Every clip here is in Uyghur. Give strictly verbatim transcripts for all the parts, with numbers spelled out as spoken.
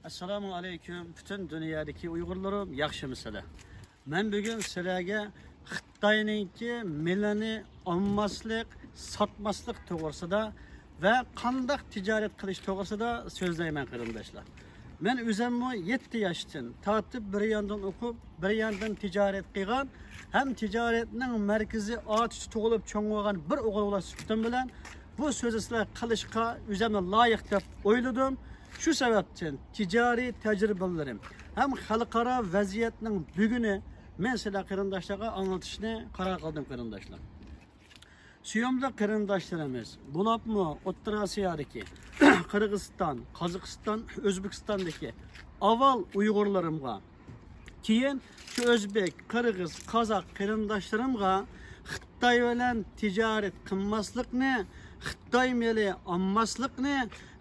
ئەسسالامۇ ئەلەيكۇم، پۈتۈن دۇنيادىكى ئۇيغۇرلىرىم، ياخشىمۇسىلەر؟ مەن بۈگۈن سىلەرگە خىتاينىڭكى مېلىنى ئالماسلىق، ساتماسلىق توغرىسىدا ۋە قانداق تىجارەت قىلىش توغرىسىدا سۆزلەيمەن، قېرىنداشلار. مەن ئۆزۈممۇ يەتتە ياشتىن تارتىپ بىر ياندىن ئوقۇپ، بىر ياندىن تىجارەت قىلغان ھەم تىجارەتنىڭ مەركىزى ئاتۇشتا تۇغۇلۇپ چوڭ بولغان بىر ئوغۇل بالا سۈپىتىم بىلەن بۇ سۆزنى سىلەر قىلىشقا ئۆزۈمنى لايىق دەپ ئويلىدىم. شۇ سەۋەبتىن تىجارىي تەجرىبىلىرىم ھەم خەلقئارا ۋەزىيەتنىڭ بۈگۈنى مەن سىلەر قېرىنداشلارغا ئاڭلىتىشنى قارار قىلدىم، قېرىنداشلار. سۆيۈملۈك قېرىنداشلىرىمىز، بولۇپمۇ ئوتتۇرا ئاسىيادىكى قىرغىزىستان، قازاقىستان، ئۆزبېكىستاندىكى ئاۋۋال ئۇيغۇرلىرىمغا، كېيىن شۇ ئۆزبېك، قىرغىز، قازاق قېرىنداشلىرىمغا خىتاي بىلەن تىجارەت قىلماسلىقنى، خىتاي مېلى ئالماسلىقنى،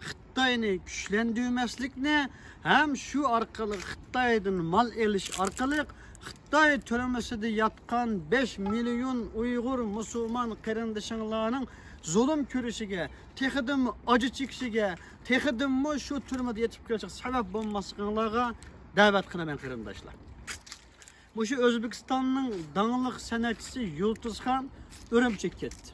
خىتاينى كۈچلەندۈرمەسلىكنى ھەم شۇ ئارقىلىق خىتايدىن مال ئېلىش ئارقىلىق خىتاي تۈرمىسىدە ياتقان بەش مىليون ئۇيغۇر مۇسۇلمان قېرىندىشىڭلارنىڭ زۇلۇم كۆرۈشىگە، تېخىدىنمۇ ئاجى چېكىشىگە، تېخىدىنمۇ شۇ تۈرمىدە يېتىپ كېلىشىگە سەۋەب بولماسلىقىڭلارغا دەۋەت قىلىمەن، قېرىنداشلار. مۇشۇ ئۆزبېكىستاننىڭ داڭلىق سەنئەتچىسى يۇلتۇزخان ئۈرۈمچىگە كەتتى.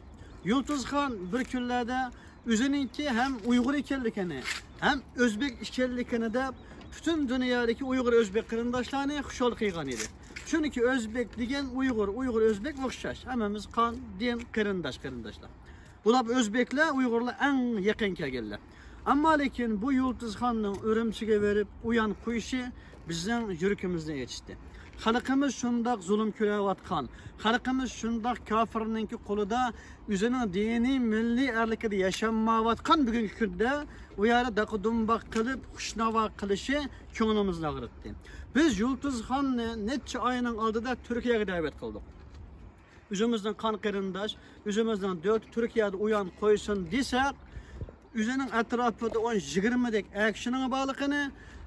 يۇلتۇزخان بىر كۈنلەردە ئۆزىنىڭكى ھەم ئۇيغۇر ئىكەنلىكىنى، ھەم ئۆزبېك ئىكەنلىكىنى دەپ، پۈتۈن دۇنيادىكى ئۇيغۇر ئۆزبېك قېرىنداشلارنى خۇشال قىلغان ئىدى. چۈنكى ئۆزبېك دېگەن ئۇيغۇر، ئۇيغۇر ئۆزبېك ئوخشاش. ھەممىمىز قان، دىن، قېرىنداش، قېرىنداشلار. بۇلار ئۆزبېكلەر، ئۇيغۇرلار ئەڭ يېقىن كەلگەنلەر. ئەمما لېكىن بۇ يۇلتۇزخاننىڭ ئۈرۈمچىگە بېرىپ ئۇيان قويۇشى بىزنىڭ يۈرىكىمىزنى ئېچىشتى. خەلقىمىز شۇنداق زۇلۇم كۆرۈۋاتقان، خەلقىمىز شۇنداق كاپىرنىڭكى قولىدا ئۆزىنىڭ دىنىي، مىللىي ئەرلىكىدە ياشانمايۋاتقان بۈگۈنكى كۈندە ئۇ يەردە داقا-دۇمباق قىلىپ، خۇشناۋا قىلىشى كۆڭلىمىزنى ئاغرىتتى. بىز يۇلتۇزخاننى نەچچە ئاينىڭ ئالدىدا تۈركىيەگە دەۋەت قىلدۇق. ئۆزىمىزنىڭ قان قېرىنداش، ئۆزىمىزنىڭ دۆت تۈركىيەدە ئۇيان قويسۇن دېسەك، ئۆزىنىڭ ئەتراپىدا ئون يىگىرمىدەك ئەكشىنىڭ بارلىقىنى،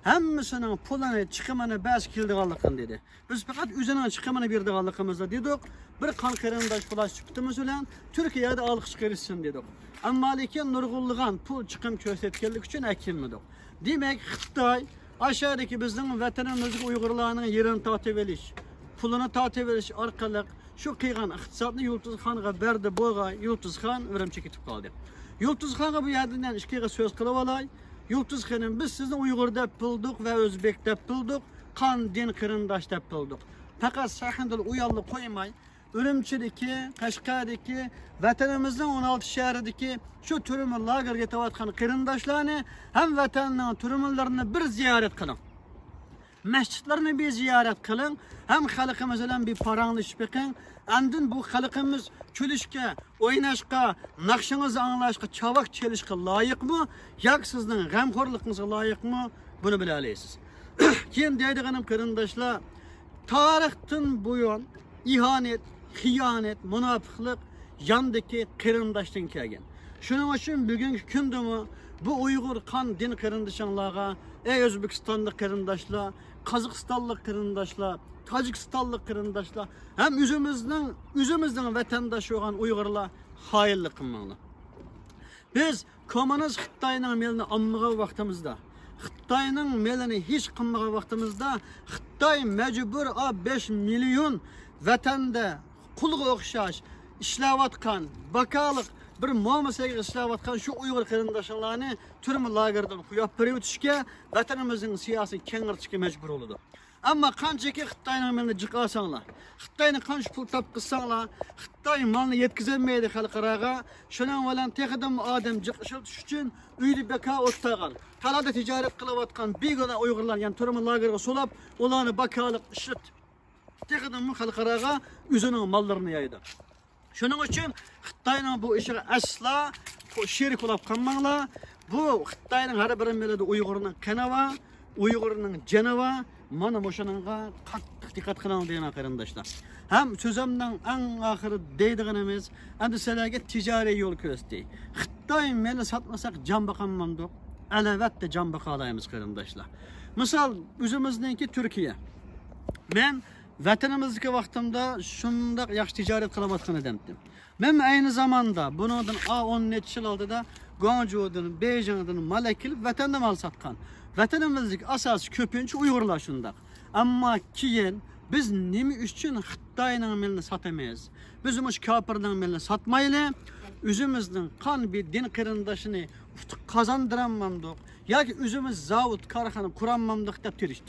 ھەممىسىنىڭ پۇلىنى، چىقىمىنى بەرسە كېلىدىغانلىقىنى دېدى. بىز پەقەت ئۆزىنىڭ چىقىمىنى بېرىدىغانلىقىمىزنى دېدۇق. بىر قان قېرىنداش بۇلار سۈپىتىمىز بىلەن تۈركىيەدە ئالقىش قىلىشسۇن دېدۇق. ئەمما لېكىن نۇرغۇنلىغان پۇل چىقىم كۆرسەتكەنلىكى ئۈچۈن ئەكىلمىدۇق. دېمەك، خىتاي ئاشۇ يەردىكى بىزنىڭ ۋەتىنىمىزدىكى ئۇيغۇرلارنىڭ يېرىنى تارتىۋېلىش، پۇلىنى تارتىۋېلىش ئارقىلىق شۇ قىلغان ئىقتىسادنى يۇلتۇزخانغا بەردى، بولغاي، يۇلتۇزخان ئۈرۈمچىگە كېتىپ قالدى. يۇلتۇزخانغا بۇ يەردىن يەنە ئىككى ئېغىز سۆز قىلىۋالاي. يۇلتۇز خېنىم، بىز سىزنى ئۇيغۇر دەپ بىلدۇق ۋە ئۆزبېك دەپ بىلدۇق، قان، دىن قېرىنداش دەپ بىلدۇق. پەقەت سەھنىدىلا ئۇياللا قويماي، ئۈرۈمچىدىكى، قەشقەردىكى، ۋەتىنىمىزنىڭ ئون ئالتە شەھىرىدىكى شۇ تۈرمە لاگېرغا يېتىۋاتقان قېرىنداشلارنى ھەم ۋەتەننىڭ تۈرمىلىرىنى بىر زىيارەت قىلىڭ. مەسچىتلىرىنى بىر زىيارەت قىلىڭ، ھەم خەلقىمىز بىلەن بىر پاراڭلىشىپ بېقىڭ. ئاندىن بۇ خەلقىمىز كۈلۈشكە، ئويناشقا، ناخشىڭىزنى ئاڭلاشقا، چاۋاك چېلىشقا لايىقمۇ ياكى سىزنىڭ غەمخورلۇقىڭىزغا لايىقمۇ؟ بۇنى بىلەلەيسىز. كېيىن دەيدىغىنىم، قېرىنداشلار، تارىختىن بۇيان ئىھانەت، خىيانەت، مۇناپىقلىق ياندىكى قېرىنداشتىن كەلگەن. شۇنىڭ ئۈچۈن بۈگۈنكى كۈندىمۇ بۇ ئۇيغۇر قان دىن قېرىندىشىڭلارغا، ئەي ئۆزبېكىستانلىق قېرىنداشلار، قازاقىستانلىق قېرىنداشلار، تاجىكىستانلىق قېرىنداشلار ھەم ئۆزىمىزنىڭ، ئۆزىمىزنىڭ ۋەتەنداش بولغان ئۇيغۇرلار، خائىنلىق قىلماڭلار. بىز كوممۇنىست خىتاينىڭ مېلىنى ئالمىغان ۋاقتىمىزدا، خىتاينىڭ مېلىنى ھېچ قىلمىغان ۋاقتىمىزدا، خىتاي مەجبۇر ئا بەش مىليون ۋەتەندە قۇلغا ئوخشاش ئىشلەۋاتقان، باكالىق بىر موما سەيگە ئىشلەۋاتقان شۇ ئۇيغۇر قېرىنداشلارنى تۈرمە لاگېردىن قويۇپ بېرىۋېتىشكە ۋەتىنىمىزنىڭ سىياسىي كەڭرى چېكى مەجبۇر بولىدۇ. ئەمما قانچىكى خىتاينىڭ مېلىنى جىق ئالساڭلار، خىتاينى قانچە پۇل تاپ قىلساڭلار، خىتاي مالنى يەتكۈزەلمەيدۇ خەلقئاراغا. شۇنىڭ بىلەن تېخىدىنمۇ ئادەم جىق ئىشلىتىش ئۈچۈن ئۆيدە بىكار ئولتۇرغان، تالادا تىجارەت قىلىۋاتقان بىگۇناھ ئۇيغۇرلارنى يەنە تۈرمە لاگېرغا سولاپ، ئۇلارنى باكالىق ئىشلىتىپ، تېخىدىنمۇ خەلقئاراغا ئۆزىنىڭ ماللىرىنى يايىدۇ. شۇنىڭ ئۈچۈن خىتاينىڭ بۇ ئىشىغا ئەسلا شېرىك بولۇپ قالماڭلار. بۇ خىتاينىڭ ھەر بىر مىللىتى ئۇيغۇرنىڭ قېنى بار، ئۇيغۇرنىڭ جېنى بار. مانا مۇشۇنىڭغا قاتتىق دىققەت قىلىڭ دەيمەن قېرىنداشلار. ھەم سۆزۈمنىڭ ئەڭ ئاخىرى دەيدىغىنىمىز، ئەمدى سىلەرگە تىجارىي يول كۆرسىتەي. خىتاي مېلى ساتمىساق جان باقالمامدۇق؟ ئەلۋەتتە جان باقالايمىز قېرىنداشلار. مىسال، ئۆزىمىزنىڭكى تۈركىيە. مەن ۋەتىنىمىزدىكى ۋاقتىمدا شۇنداق ياخشى تىجارەت قىلىۋاتقان ئادەمتىم. مەن ئەينى زاماندا بۇنىڭدىن ئا، ئون نەچچە يىل ئالدىدا گۇاڭجۇدىن، بېيجىڭدىن مال ئەكېلىپ ۋەتەندە مال ساتقان. ۋەتىنىمىزدىكى ئاساسىي كۆپىنچە ئۇيغۇرلار شۇنداق. ئەمما كېيىن بىز نېمە ئۈچۈن خىتاينىڭ مېلىنى ساتىمىز؟ بىز مۇشۇ كاپىرنىڭ مېلىنى ساتمايلى، ئۆزىمىزنىڭ قان بىر دىن قېرىنداشىنى ئۇتۇق قازاندۇرالمامدۇق ياكى ئۆزىمىز زاۋۇت، كارخانا قۇرالمامدۇق دەپ تىرىشتۇق.